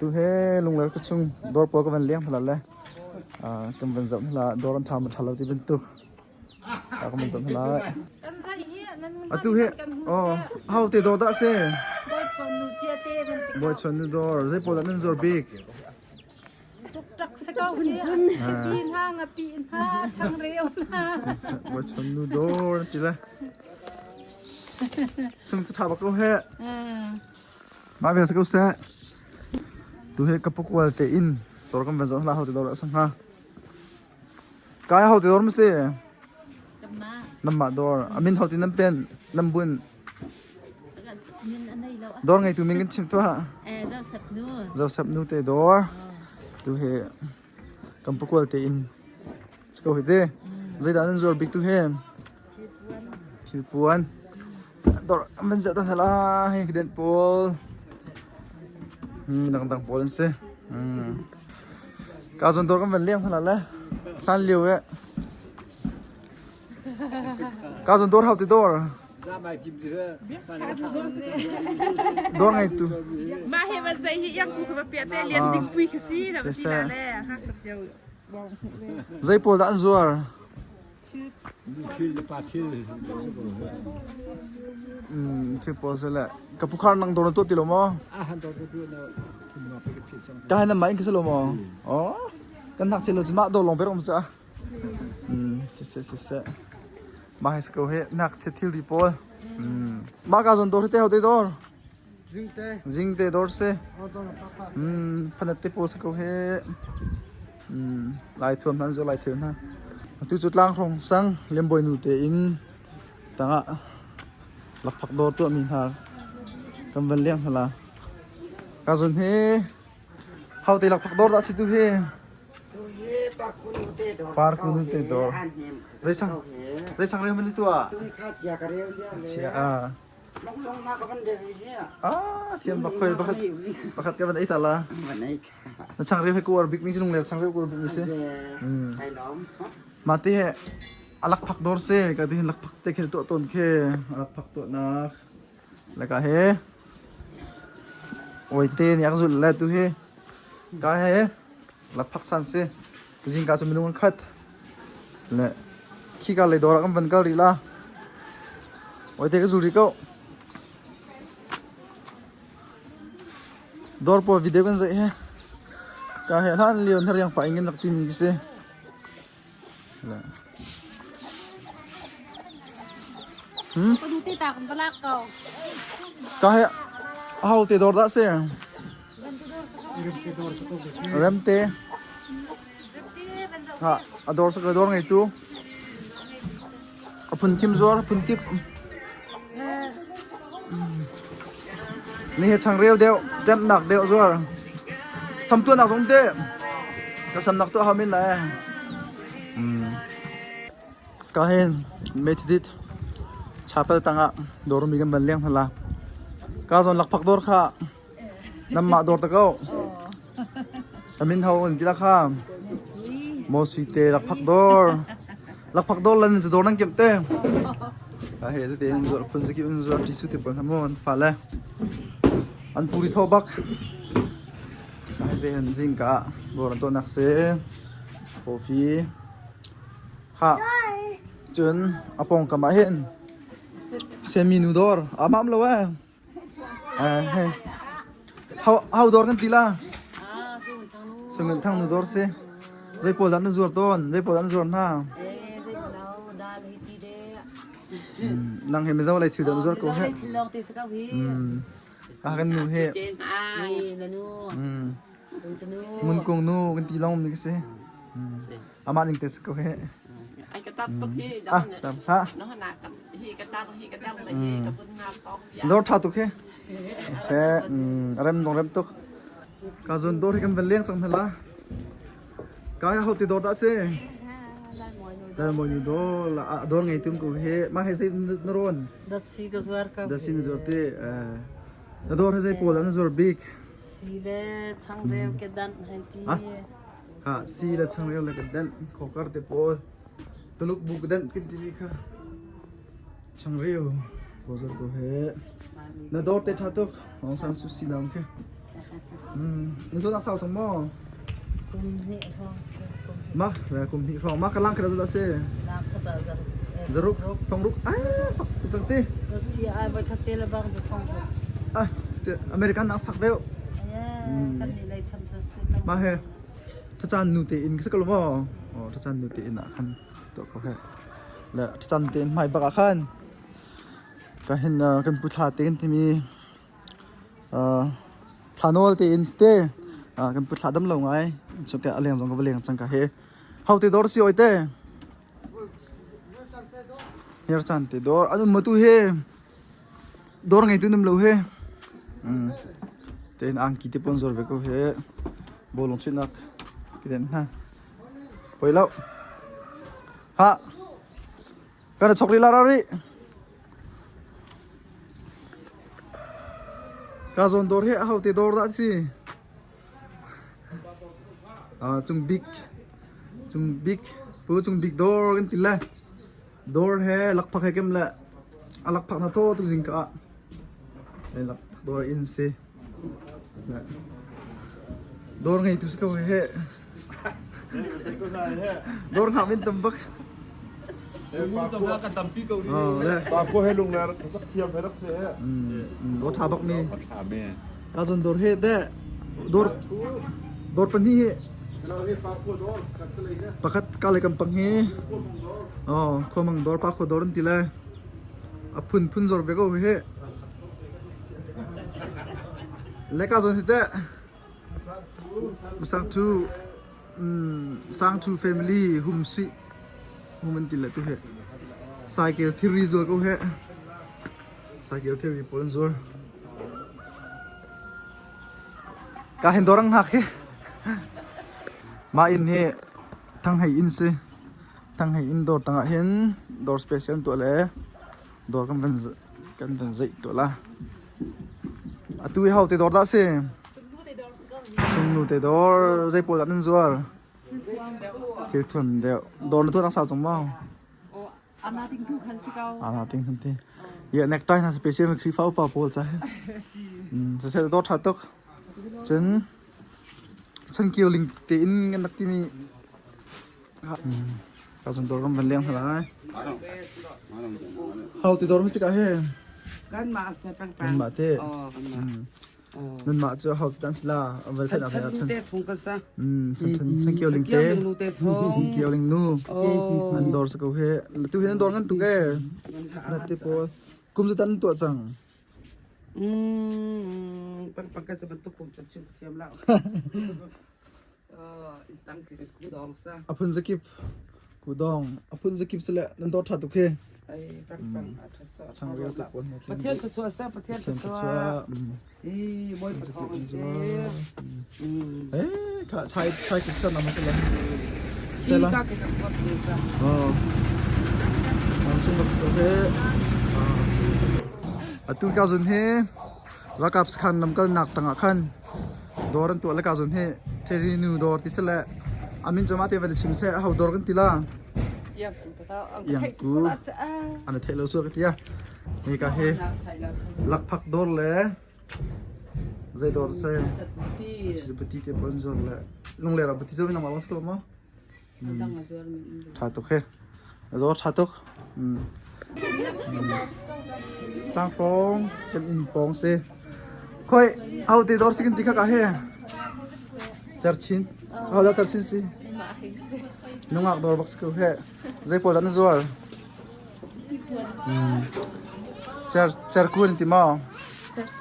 Tu he Lungler khuachung dawr pawl ka van leng hna le kan van zoh hna dawr an ṭha maw ṭha lo ti bantuk ka van zoh hna lai. Atu hi oh ho te dawr dah si? Bawi Chawn nu dawr zei pawl dah nan zuar bik? Tuktak si ko hi. Pi hna ngapi hna changreu hna. Bawi Chawn nu dawr ti le. Chung cu ṭha bak ko he. Mah vial si ko seh. Tu hi ka pakual te in dawr kan van zoh hlah ho te dawr a sang hnga. Kai ho te dawr ma si? Namah dawr. A min ho ti nan pen, nan bun. Dawr ngeitu min kan chim tuah. Joseph nu te dawr. Tu hi kan pakual te in. Si ko hi te. Zeidah nan zuar bik tu hi? Thilpuan. Dawr an van zoh tan hala hei den pawl. Dangdang pawl an si. Ka zon dawr kan van leng hala le. Hlan lio e. Ka zon dawr hau ti dawr. Dawr ngei tu. Mah he van zei hi yang ku kha pia te lian ding pui kha si na ti la le ha sak deu. Zei pawl dah an zuar? Thil pawl si le ka pukhar nang dawr na tuah ti lo maw? Ka hai nan mah in ka si lo maw? Oh, kan hnak lo cu mah dawr lawng ber um ca. Siseh siseh. Mah hi si ko hi nak che thilri pawl. Mah ka zon dawr hi te ho te dawr? Zingte. Zingte dawr si. Phanat te pawl si ko hi. Lai thuam hna an zuar lai thil hna. Atu cu tlanghrawng sang Lembawi nu te inn tangah lakphak dawr tuahmi hna kan van leng hna la. Ka zun hi hau te lakphak dawr dah si tu hi? Parku nu te dawr. Zeisang zeisang reu man ni tuah? Chia a. Ah, thiam bak khoi pakhat pakhat ka van ei ta la. Na changreu he kuar bik mi si lungler changreu kuar bik mi si. Mate he alak phak dor se ka ti lak phak te khe to ton khe alak phak to nak laka he oi te ni ak zul le tu he ka he lak phak san se zingka chu minung khat Le khika lei dawr ah kan van kal rih la. Oite ka zul rih ko. Dawr pawl video kan zeih he. Ka he hlan lio na riang pa ingin rak timi khi si. Le. Hmm? Ka he hau te dawr dah si. Remte. Ha, a dawr sa dawr ngeitu. A phunkim zuar, a phunkip. Ni he changreu deuh, ṭemhnak deuh zuar. Samtuanak zong te. Ka samnak tuah hau men lai. Ka hin Methodist chapel tangah dawr mi kan van leng hna la. Ka zawn lakphak dawr kha Nanmah dawr ta ko. A min ho an ti la kha. Mo sui te lakphak dawr. Lakphak dawr lan cu dawr nan kemh te. A he te hin zuar phun zakip in zuar ti su te pawl hna mo an fa le. An puri tho bak. Ai ve han zing ka dawr an to nak se. Coffee. Ha. Cun apong kam ah hin semi nu dawr amam lo eh. Hau dawr kan ti la. Sungun thang nu dawr si. Zei pawl dah na zuar tawn? Zei pawl dah na zuar hna? Nang he Mizo lei thil dah na zuar ko he. Ah kan nu he. Ngun kung nu kan ti long mi ka si. Amah ning te si ko he. Ai ka tat tuk hi. Ah, tam ha. Hi ka tat hi ka tat hi ka bun ngam song. Dor tha tuk he. Se rem dong rem tuk. Ka zon dor hi kan van leng cang hna la. Ka ho ti dor dah si. Lal moi nu dor la dor ngei tum ko he ma he sei na ron. Dat si ka zuar ka. Dat si na zuar te. Na dor he zei pawl na zuar bik. Si le changreu ke dan hai ti. Ha si le changreu le ke dan khokar te pawl. Tuluk bu ka danh kan timi kha changreu bozar ko he na dawr te tha tuk Aung San Suu Kyi naung khi. Na zawt sau cang maw? Kum hnih hrawng si. Ma le kum hnih hrawng ma ka lang kha zat si. Lang kha ta zaruk. Zaruk thong ruk ah fak tu cang ti. Ka si ai voi khat te le bang bu thong ruk. Ah American nak fak deuh. Kan ni lei tham sa si. Ma he tachan nu te in ka ko mo. Oh tachan nu te in ah khan to ko he. Le tachan te in hmai bak ah khan ka hin kan pu thla te in timi Thlanawl tein tete kan pu thla dam lo ngai. Cun a leng zong ka va leng cang ka he. Ho te dawr si oi te? Her chan te dawr. An um tu he dawr ngei tu num lo he. Tein angki te pon zor ve ko he. Bolong chuihnak kiden hna. Poi lo. Ha. Kan chok rih la ra rih. Ka zawn dawr hi aho te dawr dah si? Cung bik cung bik pu cung bik dawr kan ti le dawr he lakphak he kem le a lakphak na thaw tuk zing ka ah lakphak dawr in si dawr ngei tu si ko he Dawr hngak min tam bak. Pa he lungler sak thiam he rak se. Dawr tha bak mi. Ka zon dawr he de dawr dawr pahnih hi pakhat ka le kam pang hi oh khuamang dawr pa khua dawr an ti le a phun phun zor ve ko he le ka zon hi te Sangthu Sangthu family hum sih hum an ti le tu he cycle thilri zuar ko he cycle thilri pawl an zuar ka hin dawr ang hngak hi mah inn hi Thanghei inn si Thanghei inn dawr tangah hin dawr special an tuah le dawr kan van kan van zeih tuah la Atu hi ho te dawr dah si? Sungnu te dawr. Zei pawl dah nan zuar? Thil thuam deuh. Dawr na tuah tak sau cang maw? Ana ting tu khan si ko. Ana ting khan ti. Ya necktie na special mi Khrihfa upa pawl ca he. Siseh dawr tha tuk. Cun chan kio ling te in kan rak timi Ka zun dawr kan van leng hna lai. Ho ti dawr ma si ka he? Kanmah se pang pang. Nanmah te. Oh, kanmah. Nanmah cu ho ti tan sila val Chan thai chan na nu chan. te chung ka sa. Chan chan chan kio ling Kio te. ling nu te chung. Chan kio ling nu. Oh. An dawr sa ko he. Tu hin an dawr ngan tuk e. Na te pawl. Kum zu tan tuah cang. Pang pang ka bantuk kum cu chim thiam lo. Tang khi ku dong sa. A phun zakip ku dong. A phun zakip sile nan dawr tha tuk he. Ai pang pang a tha cha. Changreu tuk pon. Pathian thluachuah sa Pathian thluachuah. Si bawi pathawng si. Eh kha chai chai kuk sa nama sila. Si Sela. ka ke kan kop si sa. Oh. Sung bak sa he. Atu ka zun hi ralkap sakhan lamkal nak tangah khan dawr an tuah le ka zun hi Terry nu dawr ti sile amin chama te van chim se ho dawr kan ti la yang ku an thei lo su ka tia ni ka he lakphak dawr le zei dawr se buti te pon zor le lungler ah buti zo mi nang ma ko ma Ṭha tuk he. Na zaw ṭha tuk. Tlangpawng kan inn pawng si. Khoi, ho te dawr si kan ti kha ka he. Cerchin. Ho dah cerchin si? Nungak dawr bak si ko he. Zei pawl dah na zuar? Cer cer kun ti maw?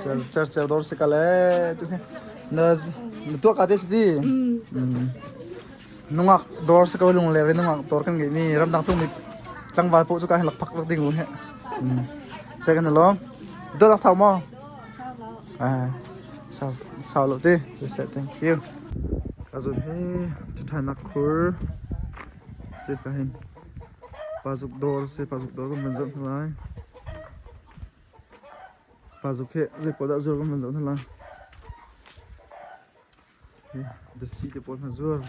Cer cer cer dawr si ka le tu he. Na na tuah ka te si di. Nungak dawr si ko lungler in nungak dawr kan ngeihmi ramdang tlungmi tlangval paoh cu ka hin lakphak rak ding u he. Sai kan lawm. Dawt ak sau maw? Ah, sau sau lo te. Sai thank you. Ka zun hi ṭhanak khur si ka hin. Pazuk dawr si pazuk dawr kan van zoh hna lai. Pazuk hi zei paoh dah zuar kan van zoh hna lai. Dasi te pawl hna zuar.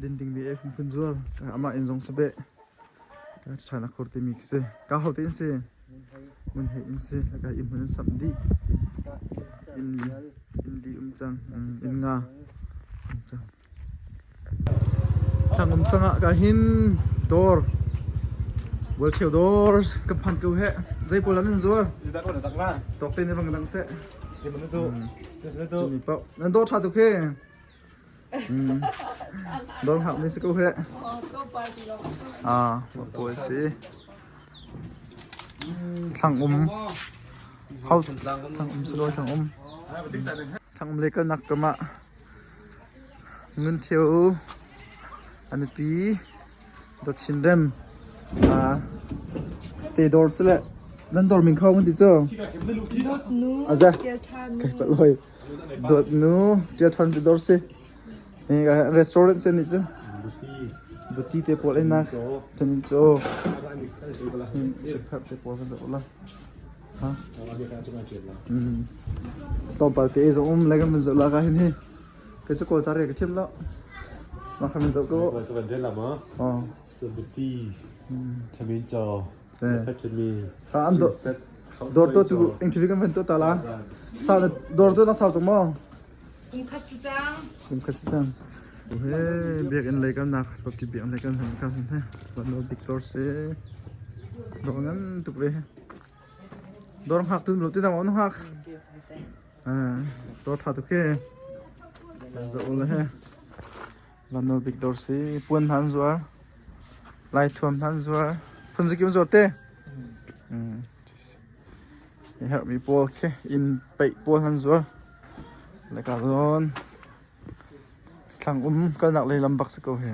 Dinding mi e phunphun zuar. Amah inn zong si beh. China khur timi khi si. Ka ho te in si. Mun hei in si. Ka inn hmun in samh dih. Inn. Inn li um cang. Inn nga um cang. Thlang um cang ah ka hin dawr Bualṭhio dawr kan phan ko heh. Zei pawl an zuar? Tawk te ne bang dang seh. Ni paoh. Nan dawr ṭha tuk he. Dawr hngak mi si ko heh. Ah, pawl si. Thlang um. Hau thlang um si lo thlang um. Thlang um le kalnak kam ah Ngun Thio a nupi Dawt Chin Rem te dawr si le nan dawr min kho kan ti cu. Dawtnu Aza. Ṭialṭha nu. Kai pat loi. Dawtnu Ṭialṭha ti dawr si. Restaurant se ni cu. Buti te pawl ei nak. Chanin cu. Siphar te pawl kan zoh la. Ha? Tlawmpal te zong um le kan van zoh la ka hin hi. Kei cu kawl ca re ka thiam lo. Mah kha min zoh ko. Oh. An dawr to tu interview kan van to ta la. Sa na dawr to na sau cang maw? Kum khat si cang. Kum khat si cang. He biakinn lei kan nak roti biakinn lei kan han ka hin he. Van Victor se. Dawr ngan tuk ve. Dawr hngak tu lo ti dang on hngak. Dawr tha tuk he. Zo le he. Van bik dawr si puan hna an zuar. Lai thuam hna an zuar. Phun zikim zuar te. Herhmi pawl khi inn peih pawl an zuar. Le ka zawn. Thlang um kalnak lei lam bak si ko he.